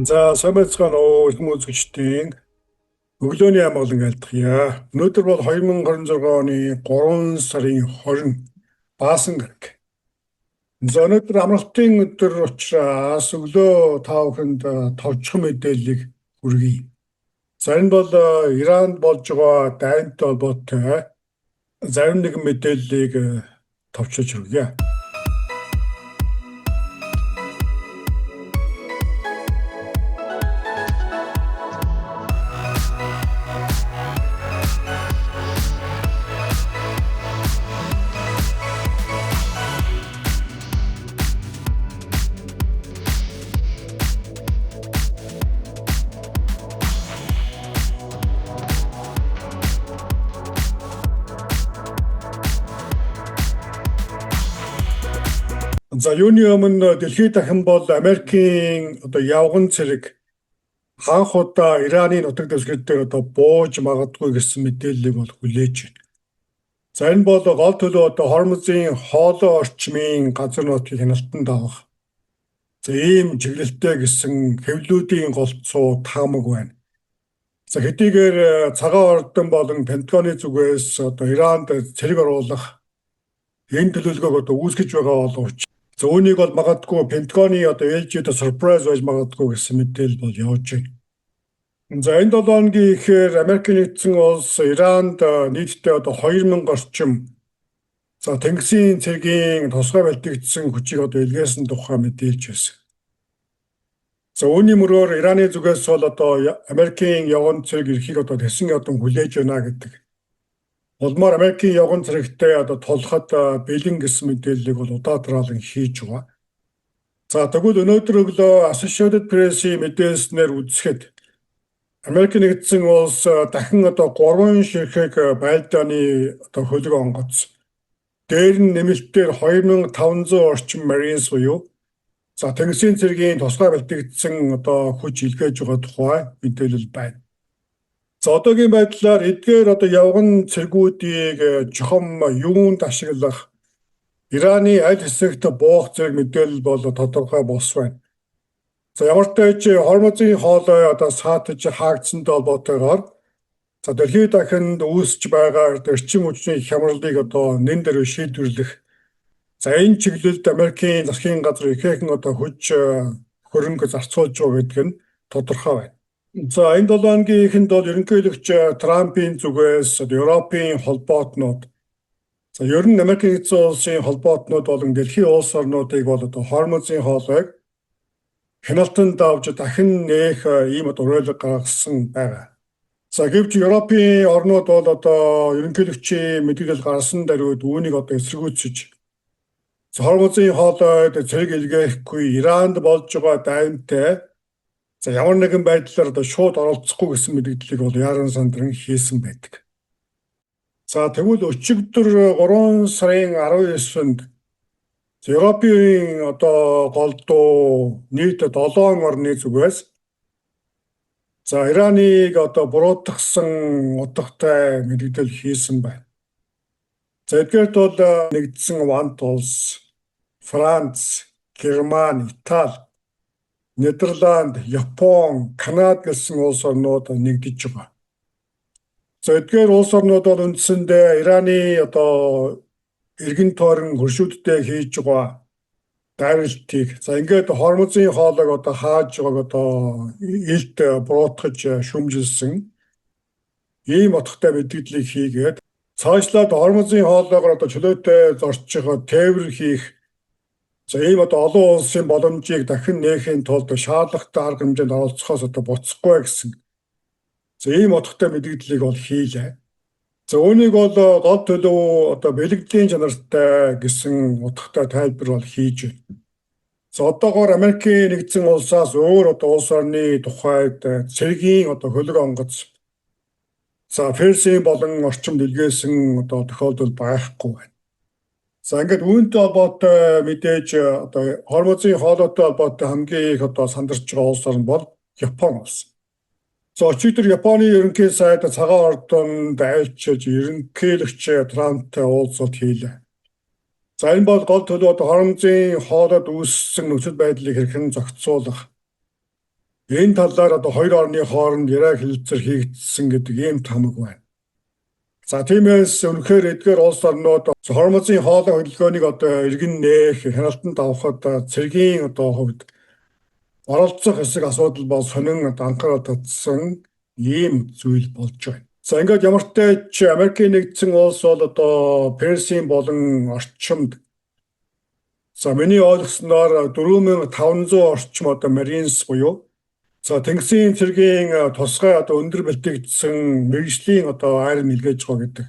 За сайн байцгаана уу эрхэм үзэгчдийн өглөөний амгалан айлтгая. Өнөөдөр бол 2026 оны 3 сарын 20 Баасан гараг. За өнөөдөр амралтын өдөр учраас өглөө та бүхэнд товчхон мэдээллийг хүргэе. За энэ бол Иранд болж байгаа дайнтай холбоотой зарим нэгэн мэдээллийг товчилж хүргье. За юуны өмнө дэлхийд дахин бол Америкийн одоо явган цэрэг анх удаа Ираны нутаг дэвсгэр дээр одоо бууж магадгүй гэсэн мэдээллийг бол хүлээж байна. За энэ бол гол төлөв одоо Хормузын хоолой орчмын газар нутгийг хяналтанд авах. За ийм чиглэлтэй гэсэн хэвлүүдийн голцоо таамаг байна. За хэдийгээр Цагаан ордон болон Пентагоны зүгээс одоо Иранд цэрэг оруулах энэ төлөвлөгөөг одоо үүсгэж байгаа боловч за үүнийг бол магадгүй Пентагоны одоо ээлжид surprise байж магадгүй гэсэн мэдээлэл бол явж байна. За энэ 7 хоногийн ихээр Америкийн нэгдсэн улс Иранд нийтдээ одоо 2000 орчим за тэнгисийн цэргийн тусгай бэлтгэгдсэн хүчийг одоо илгээсэн тухай мэдээлж байсан. За үүний мөрөөр Ираны зүгээс бол одоо Америкийн явган цэрэг ирэхийг одоо тэсэн ядан хүлээж байна гэдэг. Улмаар Америкийн явган цэрэгтэй одоо тулахад бэлэн гэсэн мэдээллийг бол удаа дараалан хийж байгаа. За тэгвэл өнөөдөр өглөө Associated Press-ийн мэдээлснээр үзэхэд Америк нэгдсэн улс дахин одоо 3 ширхэг байлдааны одоо хөлөг онгоц. Дээр нь нэмэлтээр 2500 орчим Marines буюу за тэнгисийн цэргийн тусгай бэлтгэгдсэн одоо хүч илгээж байгаа тухай мэдээлэл байна. За одоогийн байдлаар эдгээр одоо явган цэргүүдийг чухам юунд ашиглах, Ираны аль хэсэгт буух зэрэг мэдээлэл бол тодорхой бос байна. За ямар ч тач Хормузын хоолой одоо саатаж хаагдсантай холбоотойгоор за дэлхийд дахинд үүсч байгаа эрчим хүчний хямралыг одоо нэн дээр шийдвэрлэх. За энэ чиглэлд Америкийн засгийн газар ихээхэн одоо хүч хөрөнгө зарцуулж байгаа гэдэг нь тодорхой байна. За энэ 7 хоногийн эхэнд бол ерөнхийлөгч Трампын зүгээс Европын холбоотнууд за ер нь Америкийн нэгдсэн улсын холбоотнууд болон дэлхийн улс орнуудыг бол одоо Хормузын хоолойг хяналтанд авч дахин нээх ийм одоо уриалга гаргасан байгаа. За гэвч Европын орнууд бол одоо ерөнхийлөгчийн мэдээлэл гаргасан даруйд үүнийг одоо эсэргүүцэж Хормузын хоолойд цэрэг илгээхгүй, Иранд болж байгаа дайнтай за ямар нэгэн байдлаар одоо шууд оролцохгүй гэсэн мэдээллийг бол Яран сандран хийсэн байдаг. За тэгвэл өчигдөр 3 сарын 19-нд Европын одоо голдуу нийт 7 орны зүгээс за Ираныг одоо буруутгасан утгатай мэдээлэл хийсэн байна. За эдгээрт бол нэгдсэн Вант улс, Франц, Герман, Итали, Нидерланд, Япон, Канада гэсэн улс орнууд нэгдэж байгаа. За эдгээр улс орнууд бол үндсэндээ Ираны одоо эргэн тойрон хөршүүдтэй хийж байгаа дайралтыг за ингээд Хормузын хоолойг одоо хааж байгааг одоо илт буруутгаж шүмжилсэн ийм утгатай мэдээллийг хийгээд цаашлаад Хормузын хоолойгоор одоо чөлөөтэй зорчих тээвэр хийх за ийм одоо олон улсын боломжийг дахин нээхийн тулд шаардлагатай арга хэмжээнд оролцохоос одоо буцахгүй гэсэн за ийм утгатай мэдээллийг бол хийлээ. За үүнийг бол гол төлөв одоо бэлгэдлийн чанартай гэсэн утгатай тайлбар бол хийж байна. За одоогоор Америкийн нэгдсэн улсаас өөр одоо улс орны тухайд цэргийн одоо хөлөг онгоц за Персийн болон орчимд илгээсэн одоо тохиолдол байхгүй байна. За ингээд үүнтэй холбоотой мэдээж одоо Хормузын хоолойтой холбоотой хамгийн их одоо сандарч байгаа улс орн бол Япон улс. За өчигдөр Японы ерөнхий сайд Цагаан ордонд айлчилж ерөнхийлөгч Трамптай уулзалт хийлээ. За энэ бол гол төлөв одоо Хормузын хоолойд үүссэн нөхцөл байдлыг хэрхэн зохицуулах Энэ талаар одоо хоёр орны хооронд яриа хэлэлцэр хийгдсэн гэдэг ийм таамаг байна. За тиймээс үнэхээр эдгээр улс орнууд Хормузын хоолой хөдөлгөөнийг одоо эргэн нээх, хяналтанд авахад цэргийн одоо хувьд оролцох хэсэг асуудал бол сонин одоо анхаарал татсан ийм зүйл болж байна. За ингээд ямар ч Америкийн нэгдсэн улс бол одоо Персийн болон орчимд за миний ойлгосноор 4500 орчим одоо Marines буюу за тэнгисийн цэргийн тусгай одоо өндөр бэлтгэгдсэн мэргэжлийн одоо арми илгээж байгаа гэдэг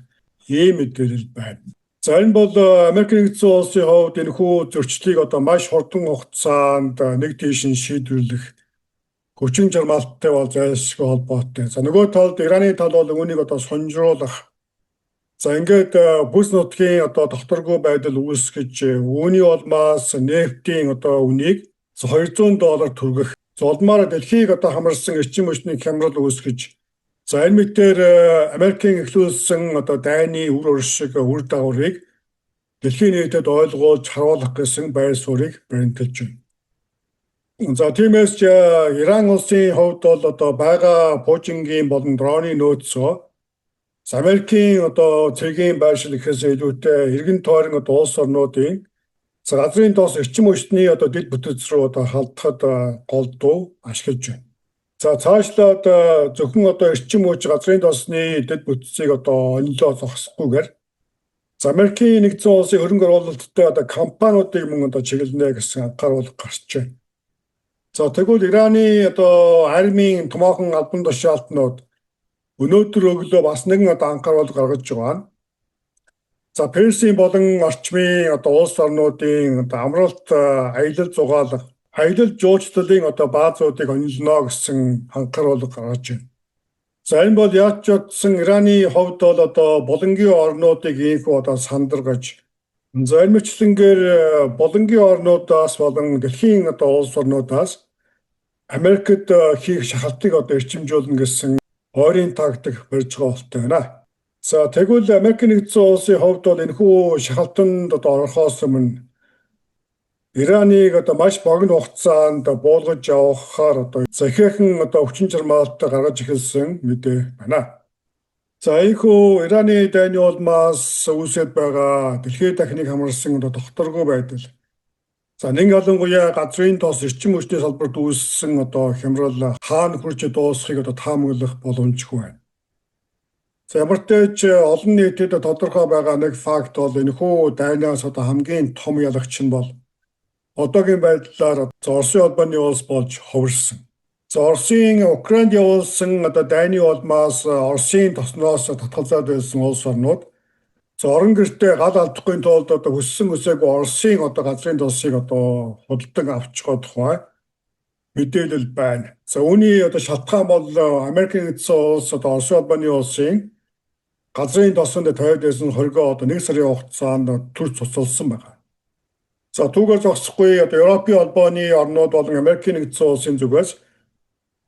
ийм мэдээлэл байна. За энэ бол Америк нэгдсэн улсын хувьд энэхүү зөрчлийг одоо маш хурдан хугацаанд нэг тийш нь шийдвэрлэх хүчин чармаалттай бол зайлшгүй холбоотой. За нөгөө талд Ираны тал бол үүнийг одоо сунжруулах. За ингээд бүс нутгийн одоо докторгүй байдал үүсгэж үүний улмаас нефтийн одоо үнийг $200 түргэх. За улмаар дэлхийг одоо хамарсан эрчим хүчний хямрал үүсгэж за энэ мэтээр Америкийн эхлүүлсэн одоо дайны үр уршиг үр дагаврыг дэлхийн нийтэд ойлгуулж харуулах гэсэн байр суурийг баримталж байна. За тиймээс ч Иран улсын хувьд бол одоо байгаа пуужингийн болон дроны нөөцөө Америкийн одоо цэргийн байршил гэхээс илүүтэй эргэн тойрон одоо улс орнуудын газрын доош эрчим хүчний одоо дэд бүтэц рүү одоо халдахад голдуу ашиглаж байна. За цаашлаад зөвхөн одоо эрчим хүч газрын доосны дэд бүтцийг одоо онилоо зогсохгүйгээр за Америкийн нэгдсэн улсын хөрөнгө оруулалттай одоо компаниудыг мөн одоо чиглэнэ гэсэн анхааруул гарч байна. За тэгвэл Ираны одоо армийн томоохон албан тушаалтнууд өнөөдөр өглөө бас нэгэн одоо анхааруул гаргаж байгаа нь за Персийн болон орчмын одоо улс орнуудын одоо амралт аялал зугаалга аялал жуулчлалын одоо баазуудыг онилно гэсэн анхааруул гаргаж байна. За энэ бол яаж ч утсан Ираны хувьд бол одоо булангийн орнуудыг ийхүү одоо сандаргаж за энэ мэтлэнгээр булангийн орнуудаас болон дэлхийн одоо улс орнуудаас Америкт хийх шахалтыг одоо эрчимжүүлнэ гэсэн ойрын тактик барьж байгаа болтой байна. За тэгвэл Америк нэгдсэн улсын хувьд бол энэхүү шахалтанд одоо орохоос өмнө Ираныг одоо маш богино хугацаанд буулгаж явахаар одоо ихээхэн одоо хүчин чармаалт гаргаж эхэлсэн мэдээ байна. За ийхүү Ираны дайны улмаас үүсээд байгаа дэлхийд дахныг хамарсан одоо докторгүй байдал. За нэг ялангуяа газрын тоос эрчим хүчний салбарт үүссэн одоо хямрал хаана хүрч дуусахыг одоо таамаглах боломжгүй байна. За ямар ч олон нийтэд тодорхой байгаа нэг факт бол энэхүү дайнаас одоо хамгийн том ялагч нь бол одоогийн байдлаар Оросын холбооны улс болж ховрсон. За Оросын Украинд явуулсан одоо дайны улмаас Оросын тосноос татгалзаад байсан улс орнууд за орон гэртээ гал алдахгүй тулд одоо хүссэн хүсээгүй Оросын одоо газрын тосыг одоо худалдан авч байгаа тухай мэдээлэл байна. За үүний одоо шалтгаан бол Америкийн нэгдсэн улс одоо Оросын холбооны улсын газрын тосонд тавиад байсан хоригоо одоо нэг сарын хугацаанд төр цуцалсан байна. За түүгээр зогсохгүй одоо Европын холбооны орнууд болон Америкийн нэгдсэн улсын зүгээс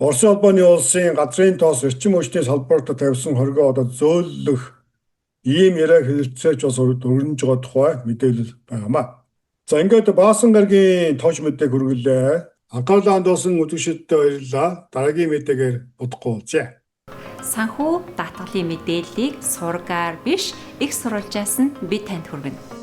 Оросын холбооны улсын газрын тоос эрчим хүчний салбарт тавьсан хоригоо одоо зөөллөх ийм яриа хэлэлцээж бас өрнөж байгаа тухай мэдээлэл байгаамаа. За ингээд Баасан гарагийн тооч мэдээг хүргэлээ. Анхаарлаа хандуулсан үзэгчдэд баярлалаа. Дараагийн мэдээгээр удахгүй уулзъя. Санхүү даатгалын мэдээллийг сургаар биш, их сурвалжаас нь би танд хүргэнэ.